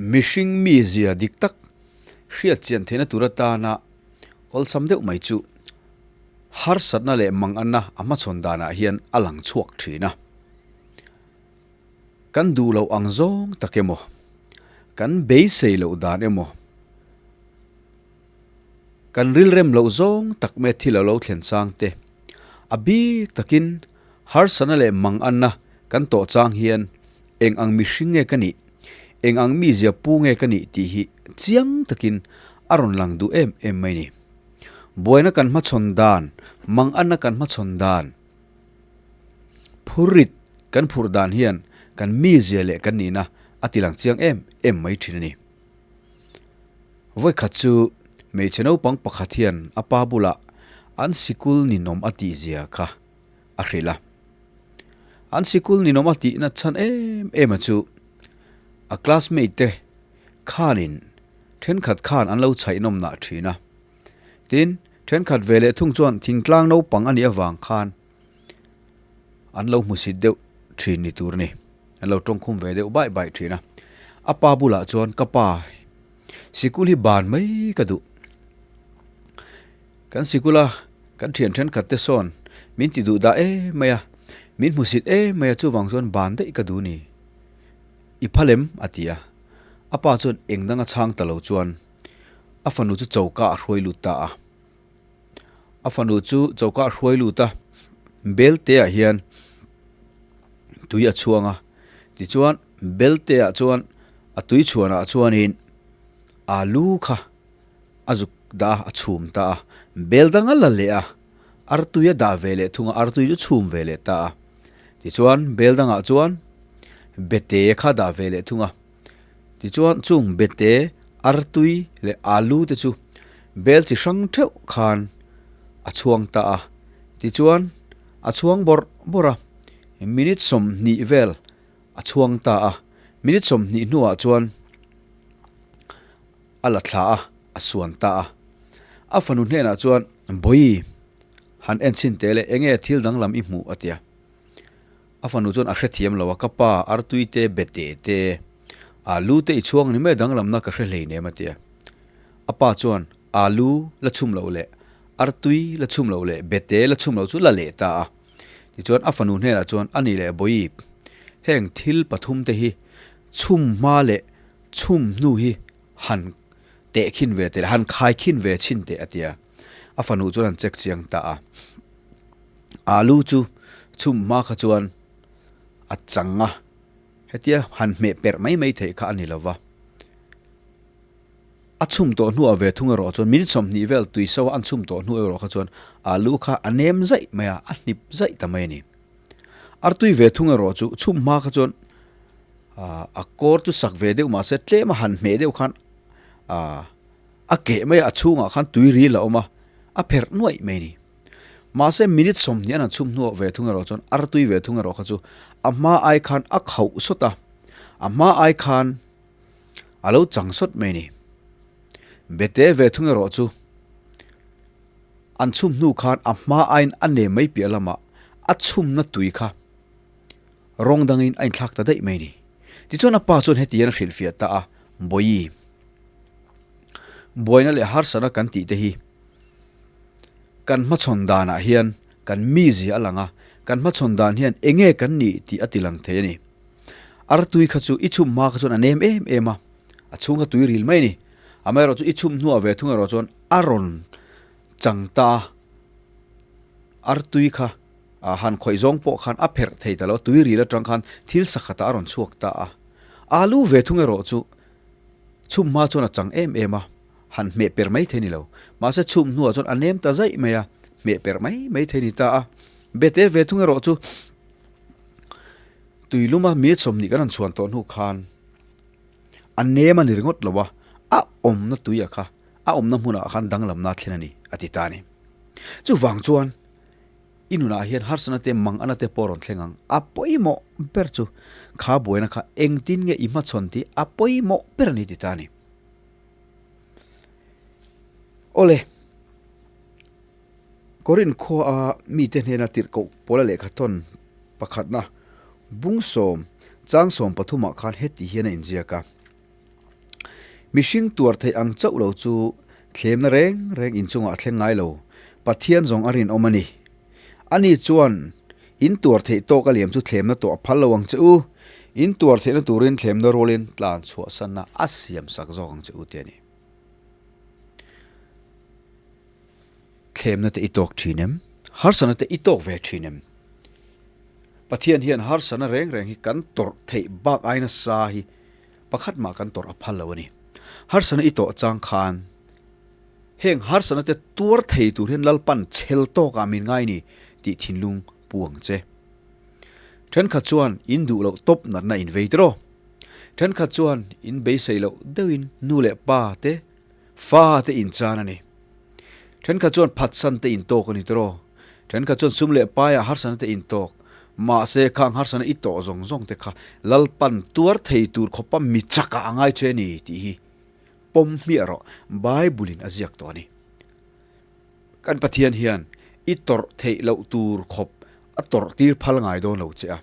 Mihring mizia dik tak hriat chian theihna tur atana awlsam deuh mai chu harsatna leh manganna a hmachhawn danah hian a lang chhuak thin a. Kan duh loh ang zawng tak emaw, kan beisei loh dan emaw, kan rilrem loh zawng tak mai thil a lo thlen chang te, a bik takin harsatna leh manganna kan tawh chang hian eng ang mihring nge ka nih, eng ang mizia pu nge ka nih tih hi chiang takin a rawn lang duh em em mai ni. Buaina kan hmachhawn dan, manganna kan hmachhawn dan, Phurrit kan phurh dan hian kan mizia leh kan nihna a tilang chiang em em mai thin a ni. Vawikhat chu hmeichhe naupang pakhat hian a pa bulah an sikul ninawm a tihzia kha a hrilh a. An sikul ninawm a tihna chhan em em a chu a classmate te khanin thenkhat khan an lo chhaihnawmnah thin a. Tin, thenkhat ve leh thung chuan thingtlang naupang a nih avang khan an lo hmusit deuh thin ni tur a ni. An lo tawngkhum ve deuh baih baih thin a. A pa bulah chuan ka pa sikul hi ban mai ka duh. Kan sikula kan thian thenkhat te sawn min ti duh dah em mai a, min hmusit em mai a chuvang chuan ban daih ka duh ni. I phalem a ti a. A pa chuan eng danga chhang ta lo chuan A fanu chu choka a hruai lut ta a. A fanu chu choka a hruai lut a, belte ah hian tui a chhuang a, tichuan belte ah chuan a tui chhuan ah chuanin alu kha a zuk dah a, a chhum ta a, bel dang a la leh a, artui a dah ve leh thung a, artui chu chhum ve leh ta a, tichuan bel dangah chuan bete kha a dah ve leh thung a. Tichuan chung bete, artui leh alu te chu bel chi hrang theuh khan a chhuang ta a. Tichuan a chhuang bawrh bawrh a, minute 20 vel a chhuang ta a. Minute 20 hnuah chuan a la thla a, a suan ta a. A fanu hnenah chuan, Bawi, han en chhin teh le, enge thil danglam i hmuh? a ti a. A fanu chuan a hrethiam lo a, ka pa artui te, bete te, alu te i chhuang ni mai danglamna ka hre hleinem a ti a. A pa chuan alu la chhum loh leh artui la chhum loh leh bete la chhum loh chu la leh ta a. Tichuan a fanu hnenah chuan a ni leh Bawiip, heng thil pathum te hi chhum hma leh chhum hnu hi han tehkhin ve teh han khaikhin ve chhin teh a ti a. A fanu chuan an check chiang ta a. Alu chu chhum hma kha chuan a chang a, hetia han hmeh perh mai mai theih kha a ni lo va. A chhum tawh hnuah ve thung erawh chuan minute 20 vel tui so a an chhum tawh hnu erawh kha chuan alu kha a nem zaih mai a, a hnip zaih ta mai a ni. Artui ve thung erawh chu chhum hma kha chuan a kawr chu sak ve deuh mahse tlem a han hmeh deuh khan a keh mai a, a chhungah khan tui ril a awm a, a pherh nuaih mai a ni. Mahse minute 20 an han chhum hnuah ve thung erawh chuan artui ve thung erawh kha chu a hma ai khan a khauh sawt a, a hma ai khan a lo chang sawt mai a ni. Bete ve thung erawh chu an chhum hnu khan a hma aiin a nem mai piah lamah a chhumna tui kha rawng dangin a inthlak ta daih mai a ni. Tichuan a pa chuan heti hian a hrilhfiah ta a, Bawihi, buaina leh harsatna kan tih te hi Kan hmachhawn danah hian kan mizia a lang a, kan hmachhawn dan hian enge kan nih tih a ti lang thei a ni. Artui kha chu i chhum hma kha chuan a nem em em a, a chhung kha tui ril mai a ni. Amaherawh chu i chhum hnuah ve thung erawh chuan a rawn chang ta a, artui kha han khawih zawng pawh khan a pherh thei ta lo a, tui ril atang khan thil sakhatah a rawn chhuak ta a. Alu ve thung erawh chu chhum hma chuan a chang em em a. Han hmeh per mai thei ni lo. Mahse chhum hnuah chuan a nem ta zaih mai a, hmeh per mai mai thei ni ta a. Bete ve thung erawh chu tui luma minute 20 kan han chhuan tawh hnu khan a nem a ni ringawt lo a, a awmna tuia kha a awmna hmunah khan danglamna a thlen a ni a ti ta a ni. Chuvang chuan I nunah hian harsana te mangana te pawh rawn thleng ang. A pawimawh ber chu kha buaina kha engtin nge i hmachhawn tih a pawimawh ber a ni ti ta a ni. Awle, Korin khua a mite hnena tirhkoh pawla lehkhathawn pakhatna bung sawm chang sawm pathumah khan heti hian a inziak a. Mihring tuar theih ang chauh lo chu thlemna reng reng inchungah a thleng ngai lo. Pathian zawng a rinawm a ni. Ani chuan, In tuar theih tawk a liam chu thlemna tawh a phal lo ang che u. In tuar theihna turin thlemna rualin tlan chhuahsanna a siam sak zawk ang che u ti a ni. Thlemna te i tawk thin em? Harsana te i tawk ve thin em? Pathian hian harsana reng reng hi kan tawrh theih bak ai nasa hi pakhat mah kan tawrh a phal lo a ni. Harsana i tawh chang khan heng harsana te tuar thei tur hian Lalpan chhel tawkah min ngai ni tih thinlung pu ang che. Thenkhat chuan in duh loh tawp natna in vei tiraw? Thenkhat chuan in beisei loh deuhin nu leh pa te Fa te in chan a ni. Thenkhat chuan phatsan te in tawk a ni tawh. Thenkhat chuan sum leh paiah harsana te in tawk. Mahse khang harsana i tawh zawng zawng te kha Lalpan tuar thei tur khawpa mi chakah a ngai che a ni tih hi pawm hmiah rawh Bible in a ziak tawh a ni. Kan Pathian hian i tawrh theih loh tur khawp a tawrh tir phal ngai dawn lo che a.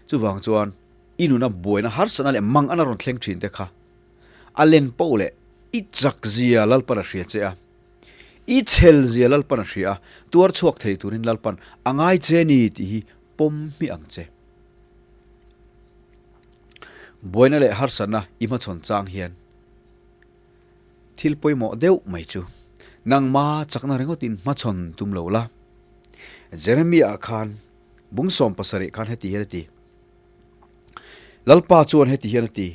Chuvang chuan i nuna buaina harsana leh mang ana rawn thleng thin te kha A len poh leh i chak zia Lalpan a hria che a, i chhel zia Lalpan a hria a, tuar chhuak thei turin Lalpan a ngai che ni tih hi pawm hmiah ang che. Buaina leh harsatna i hmachhawn chang hian thil pawimawh deuh mai chu nangma chakna ringawtin hmachhawn tum lo la. Jeremiah khan bung 70 khan heti hian a ti. Lalpa chuan heti hian a ti,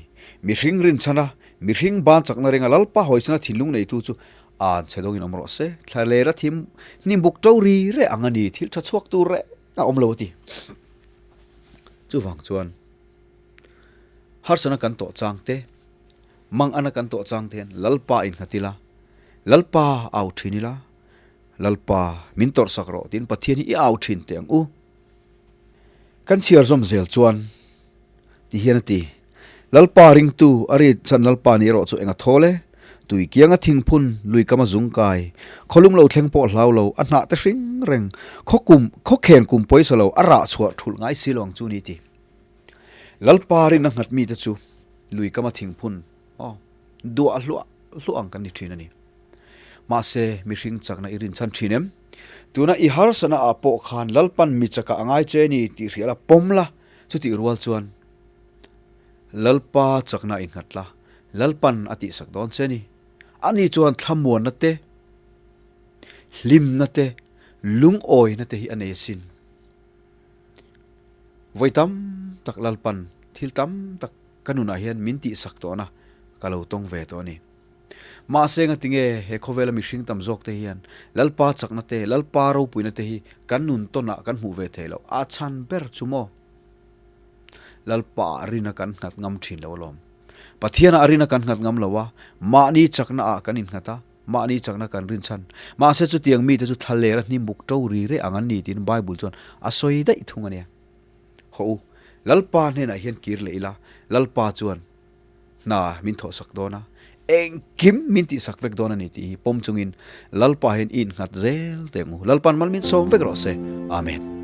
Mihring rinchhana, mihring ban chakna ringa Lalpa hawichhana thinlung neitu chu an chhe dawngin awm rawh se. Thlalera thim hnimbuk to ri reh ang a ni, thil tha chhuak tur reng a awm lo a ti. Chuvang chuan harsana kan tawh chang te, mangana kan tawh chang te hian Lalpa innghat ila, Lalpa au thin ila, Lalpa min tawrhsak rawh tiin Pathian hi i au thin teh ang u. Kan chhiar zawm zel chuan ti hian a ti, Lalpa ringtu a rit chhan Lalpa nih erawh chu eng a thawl e, tui kianga thingphun lui kama zung kai, khawlum lo thleng pawh hlau lo, a hnah te hring reng, khaw kum, khaw khen kum pawisa lo, a rah chhuah thulh ngai si lo ang chu ni ti. Lalpa rinna nghat mite chu lui kama thingphun, aw, duah hluah hluah ang kan ni thin a ni. Mahse, mihring chakna i rinchhan thin em? Tuna i harsana ah pawh khan Lalpan mi chakah a ngai che ni tih hrial a pawm la, chutih rual chuan Lalpa chakna i nghat la, Lalpan a tihsak dawn che ni. Ani chuan thlamuanna te, hlimna te, lungawina te hi a nei asin. Vawi tam tak Lalpan thil tam tak ka nunah hian min tihsak tawhna ka lo tawng ve tawh a ni. Mahse ngatinge he khawvela mihring tam zawk te hian Lalpa chakna te, Lalpa ropuina te hi kan nun tawnah kan hmuh ve thei loh a chhan ber chu maw? Lalpa ah rina kan nghat ngam thin lo alawm. Pathian ah rina kan nghat ngam lo a, mahni chakna ah kan innghat a, mahni chakna kan rinchhan. Mahse chutiang mite chu thlalera hnimbuk to ri reh ang an ni tiin Bible chuan a sawi daih thung a nia. Hawh u, Lalpa hnenah hian kir leh ila, Lalpa chuan hna min thawhsak dawn a, engkim min tihsak vek dawn a ni tih hi pawm chungin Lalpa hian i innghat zel teh ang u. Lalpa'n mal min sawm vek rawh se. Amen.